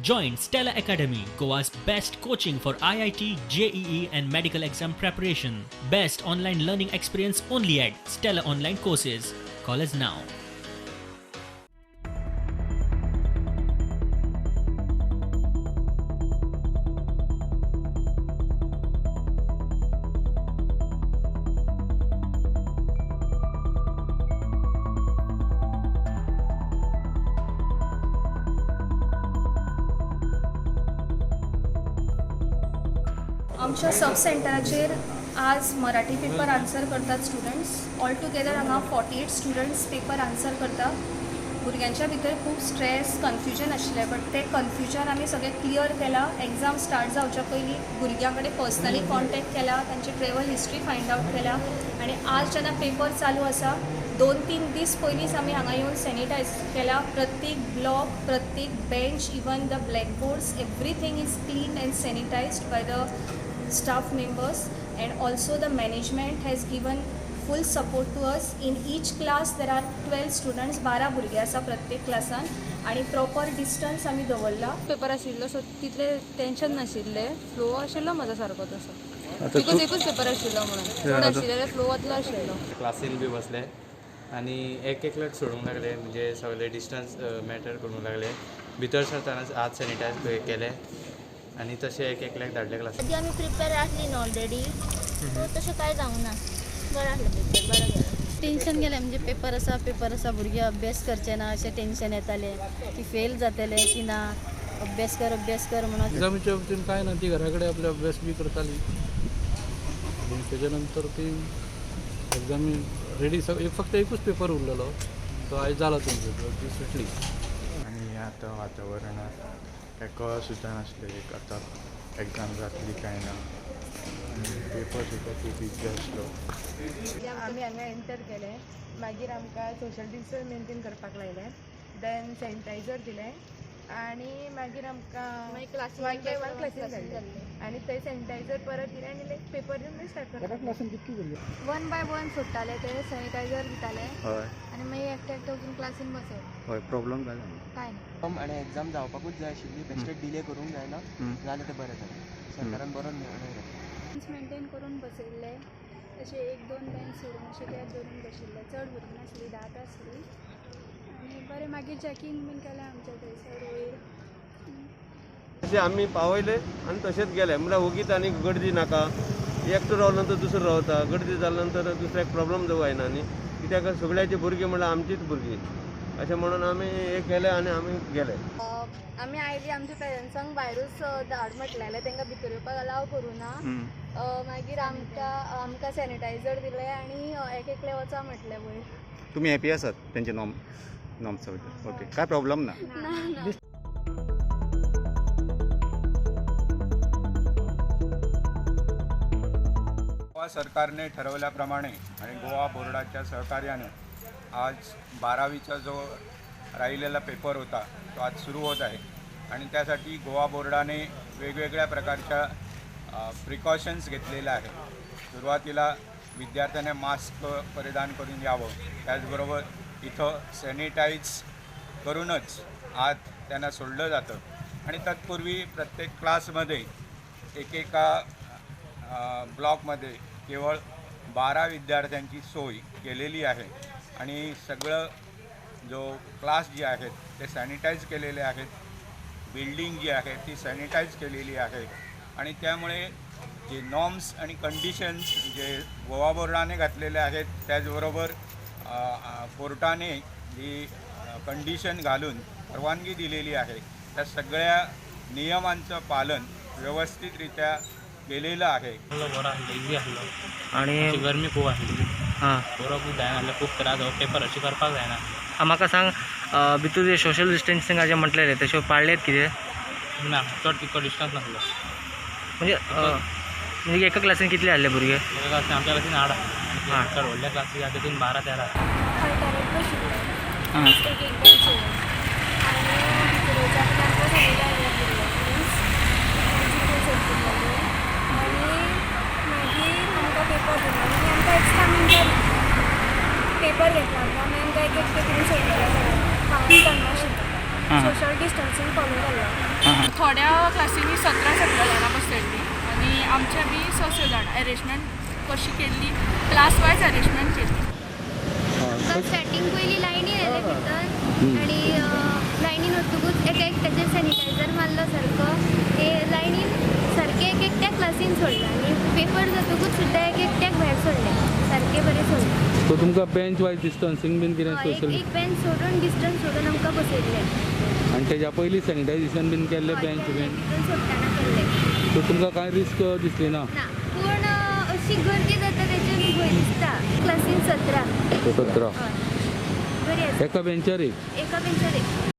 Join Stella Academy, Goa's best coaching for IIT, JEE, and medical exam preparation. Best online learning experience only at Stella Online Courses. Call us now. आमच्या सब सेंटराचेर आज Marathi paper answer करतात students. All together हांगा 48 students paper answer करता. भुरग्यांच्या भितर खूब stress, confusion आशिल्लें, but तें कन्फ्युजन आमी सगळें क्लियर केलां. एग्जाम स्टार्ट जावच्या पयलीं भुरग्यां कडेन पर्सनली कॉन्टेक्ट केला, तांची ट्रेवल हिस्ट्री फायंड आवट केल्या आनी आज जेन्ना पेपर चालू आसा, 2-3 दीस पयलींच आमी हांगा येवन सॅनिटायज केला. प्रत्येक ब्लॉक, प्रत्येक bench, even the blackboards, everything is clean and sanitized by the staff members, and also the management has given full support to us. In each class there are 12 students, 12 भुरगे आसा प्रत्येक क्लासान आनी proper distance आमी दवरला. Paper आशिल्लो, so तितलें tension नाशिल्लें. Flow आशिल्लो म्हजो सारको तसो, because एकूच पेपर आशिल्लो म्हणून. चड आशिल्ले फ्लो वतलो आशिल्लो. क्लासीन बी बसले आनी एक एकल्याक सोडूंक लागले, म्हणजे सगळे डिस्टन्स मॅटर करूंक लागले. भितर सरतनाच हात सॅनिटायज केले आनी तशें एक एकल्याक धाडले क्लासीन. आदी आमी प्रिपेर आसली न्हू ऑलरेडी, सो तशें कांय जावंक ना. बरें आसलें पेपर, बरें गेलें. टेंशन गेलें, म्हणजे पेपर आसा, पेपर आसा, भुरगे अभ्यास करचे ना अशें टेंशन येतालें की फेल जातले की ना, अभ्यास कर अभ्यास कर म्हणून. एग्जामीच्या बाबतीन कांय ना, ती घरा कडेन आपले अभ्यास बी करताली आनी तेच्या नंतर ती एग्जामी रेडी. एक फक्त एकूच पेपर उरलेलो, तो आयज जाला तेंचो, ती सुटली. आनी ह्या आतां वातावरणांत काय कळ सुद्दां नासलें एक आतां एग्जाम जातली काय ना, आनी पेपर सुद्दां खूब इजी आसलो. आमी हांगा एंटर केलें, मागीर आमकां सोशल डिस्टन्स मेनटेन करपाक लायलें, देन सॅनिटायझर दिलें आनी मागीर आमकां वन बाय वन क्लासीन धाडलें आनी थंय सॅनिटायझर परत दिलें आनी लायक पेपर दिवन स्टार्ट करपाक. क्लासीन कितकी भुरगीं? वन बाय वन सोडटाले ते, सॅनिटायझर दिताले हय आनी मागीर एकटे एकटे वचून क्लासीन बसप. हय, प्रॉब्लम काय जायना. काय ना. आनी एग्जाम जावपाकूच जाय आशिल्ली, बेश्टे डिले करूंक जायना. जालें तें बरें जालें, सरकारान बरो निर्णय घेतला. बेंच मेनटेन करून बसयल्ले, अशें 1-2 बेंच सोडून अशें गॅप दवरून बशिल्ले. चड भुरगीं नासलीं, 10 आसलीं. आनी बरें मागीर चॅकींग बीन केलें आमचें थंयसर वयर. तशें आमी पावयले आनी तशेंच गेले. म्हणल्यार ओगीच आनी गर्दी नाका, एकटो रावलो नंतर दुसरो रावता, गर्दी जाल्या नंतर दुसऱ्याक प्रॉब्लम जावं जायना न्ही, कित्याक सगळ्याची भुरगीं म्हणल्यार आमचीच भुरगीं अशें म्हणून आमी एक केलें आनी आमी गेले. आमी आयली, आमच्या पेरंट्सांक भायरूच धाड म्हटलेलें, तांकां भितर येवपाक अलाव करूं ना. मागीर आमकां सॅनिटायझर दिलें आनी एक एकले वचा म्हटलें वयर. तुमी हॅपी आसात तेंचे नॉर्म्सा बद्दल? ओके, काय प्रॉब्लम ना? ना. गोवा सरकारने ठरवल्याप्रमाणे आणि गोवा बोर्डाच्या सहकार्याने आज 12वीचा जो राहिलेला पेपर होता तो आज सुरू होत आहे आणि त्यासाठी गोवा बोर्डाने वेगवेगळ्या प्रकारच्या प्रिकॉशन्स घेतलेल्या आहेत. सुरुवातीला विद्यार्थ्यांना मास्क परिधान करून यावं, त्याचबरोबर इथं सॅनिटाईज करूनच आत त्यांना सोडलं जातं आणि तत्पूर्वी प्रत्येक क्लासमध्ये एकेका ब्लॉकमध्ये केवळ 12 विद्यार्थ्यांची सोय केलेली आहे आणि सगळं जो क्लास जे आहेत ते सॅनिटाईज केलेले आहेत, बिल्डिंग जी आहे ती सॅनिटाईज केलेली आहे आणि त्यामुळे जे नॉर्म्स आणि कंडिशन्स जे गोवा बोर्डाने घातलेले आहेत, त्याचबरोबर कोर्टाने जी कंडिशन घालून परवानगी दिलेली आहे त्या सगळ्या नियमांचं पालन व्यवस्थितरित्या केलेलं आहे. बरो आसलो, इजी आसलो. आनी गरमी खूब आसली, बरोवपूच जायना आसलें, खूब त्रास जालो, पेपर अशें करपाक जायना. म्हाका सांग, भितूर जे सोशल डिस्टन्सिंगाचें म्हटलेलें तशें पाळ्ळेत कितें? ना, चड तितको डिस्टन्स नासलो. म्हणजे म्हणजे एका क्लासीन कितले आसले भुरगे? एका क्लासीन, आमच्या क्लासीन 8 आसले, चड व्हडल्या क्लासी आसा तितून 12-13. अल्टरनेट बशिल्ले, एक एक बेंच सोडून, आनी भितर वयता आमकां सॅनिटायझर दिल्लो, मिन्स दिल्लें आनी मागीर आमकां पेपर दिलो आनी आमकां एक्स्ट्रा मिनटां दिली. पेपर घेतला आमकां, मागीर आमकां एक एकटें करून सोडलेलें सगळ्यांक, कांयच करनाशिल्लें. सोशल डिस्टन्सींग फॉलो केल्लो. थोड्या क्लासींनी 17 17 जाणां बसयल्लीं आनी आमच्या बी स स जाणां. एरेंजमेंट कशी केल्ली, क्लास वायज एरेंजमेंट केल्ली. आमकां स्टार्टींग पयलीं लायनीन येयले भितर आनी लायनीन वतकूच एक एकट्याचेर सॅनिटायझर मारलो सारको. ते लायनीन सारकें एक एकट्याक क्लासीन सोडलें आनी पेपर जातकूच सुद्दां एक एकट्याक भायर सोडलें, सारकें बरें सोडलें. सो तुमकां बेंच वायज डिस्टन्सींग बीन कितें? हय, एक सोशल एक बेंच सोडून, डिस्टन्स सोडून आमकां बसयल्लें. आनी तेज्या पयलीं सॅनिटायझेशन बीन केल्लें? हय, बेंच केल्लें, बीन? भितर सोडटना केल्लें. सो तुमकां कांय रिस्क दिसली ना? ना, पूण अशी गर्दी जाता तेजेर भंय दिसता. क्लासीन 17. 17? हय, बरी आसा. एका बेंचार एक? एका बेंचार एक.